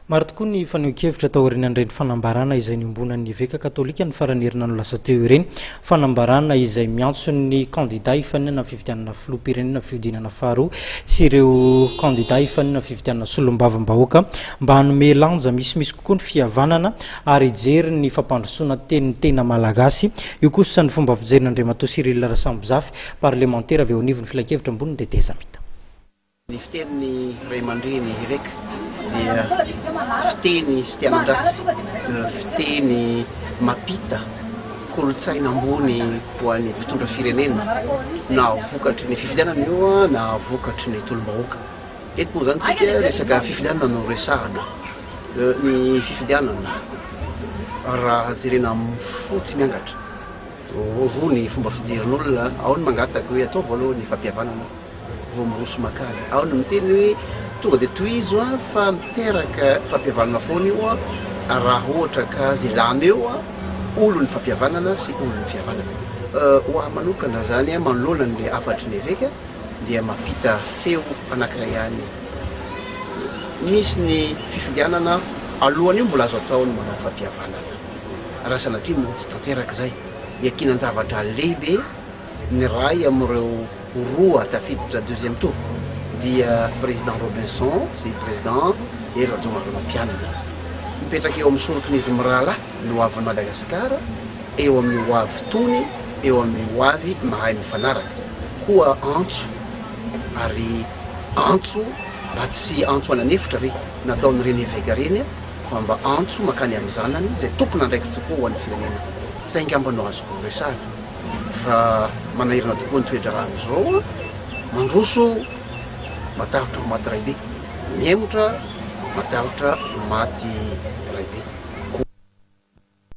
Maro tokoa ny fanehoan-kevitra taorian'ireny fanambarana izay niombonan'ny eveka katolika ny faran'ny herinandro lasa teo ireny. Fanambarana izay miantso ny kandida hifaninana amin'ny fifidianana filoham-pirenena fihodinana faharoa sy ireo kandida hifaninana amin'ny fifidianana solombavambahoaka mba hanome lanja misimisy kokoa ny fihavanana ary hijery ny fampandrosoana teny tena malagasy. Io kosa ny fomba fijerin'Andriamatoa Cyril Rasambozafy, parlemantera avy eo anivon'ny Filankevitra ambonin'ny tetezamita. Ny fitenin'ny ray aman-dreny eveka dia fiteny tsy te hanan-dratsy, fiteny mampita kolontsaina ambony ho an'ny mpitondra firenena na vokatry ny fifidianana io na vokatry ny tolom-bahoaka. Eto moa izany tsika resaka fifidianana no resahana. Ny fifidianana raha jerena amin'ny fo tsy miangatra, roa ny fomba fijerin'olona, ao ny mangataka hoe ataovy aloha ny fampihavanana. vao miroso makany. Ao ny miteny hoe tonga dia tohizo an fa miteraka fampihavanana foana io an raha ohatra ka ze lany eo an olon'ny fampihavanana sy olon'ny fihavanana. Ho ahy manokana zany an manoloana an'le hafatry ny eveka dia mampita feo anakiray ihany. Misy ny fifidianana alohan'io mbola azo atao ny manao fampihavanana. Raha sanatria moa tsy tanteraka izay, iankinan-javatra lehibe ny iray amin'ireo roa tafiditra deuxième tour dia président Robinson sy président Hery Rajaonarimampianina. Mipetraka eo amin'ny sorokin'izy mirahalahy ny hoavin'i Madagasikara, eo amin'ny hoavy tony, eo amin'ny hoavy mahay mifanaraka. Koa antso ary antso mba tsy antso any an'efitra ve nataon'ireny eveka ireny fa mba antso mankany amin'ny zanany izay tompon'andraikitra koa ho an'ny firenena. Izay angamba no azoko resahina. Fa manahirana tokoa ny toe-draharaha amin'izao a! Mandroso matahotra ho maty raibe, mihemotra matahotra ho maty raibe.